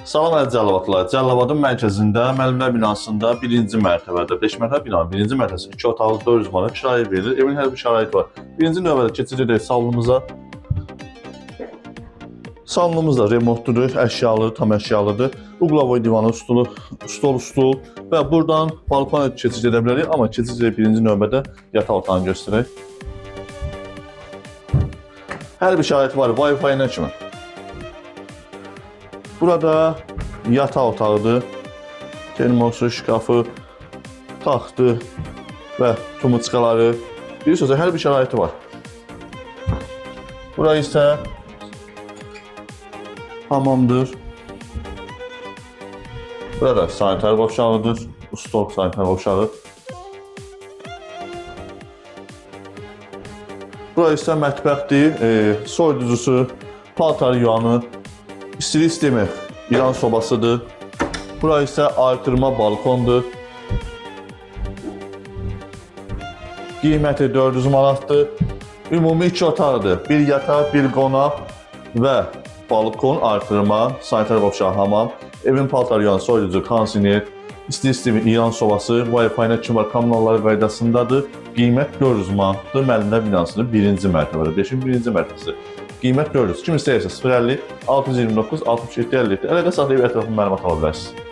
Salam əziz Cəlilabadlılar. Cəlilabadın mərkəzində, Müəllimlər binasında birinci mərtəbədə, 5 mərtəbə binanın birinci mərtəbəsi 2 otaqlı 400 manat kirayə verilir. Evin hər bir şəraiti var. Birinci növbədə keçirik salonumuza. Salonumuz da remontludur, əşyalı, tam əşyalıdır. Uqlavoy divanı, stolu, stol, stul və buradan balkona keçid edə bilərik, amma keçid edib birinci növbədə yataq otağını göstərək. Hər bir şərait var, Wi-Fi nə kimi. Burada yataq otağıdır. Termosu, şkafı, taxtı və tumurcuqaları. Bir sözlə hər bir şəraiti var. Bura isə hamamdır. Burada sanitar qovşağıdır. Stol sanitar qovşağı. Bura isə mətbəxdir. Soyuducusu, paltar yuvanı, istilik sistemi İran sobasıdır. Bura isə artırma balkondur. Qiyməti 400 manatdır. Ümumi iki otaqdır. Bir yataq, bir qonaq və balkon artırma, sanitar qovşağı, hamam, evin paltar yuvanı, soyuducu, kondisioner, istilik sistemi İran sobası, Wi-Fi ilə kim var, kommunallar qaydasındadır. Qiymət 400 manatdır. Müəllimlər binasının birinci mərtəbədə, 5-in birinci mərtəbəsi. Qiymət 400. Kim istəyirsə 050 629 67 57 əlaqə saxlayıb ətraflı məlumat ala bilərsiniz.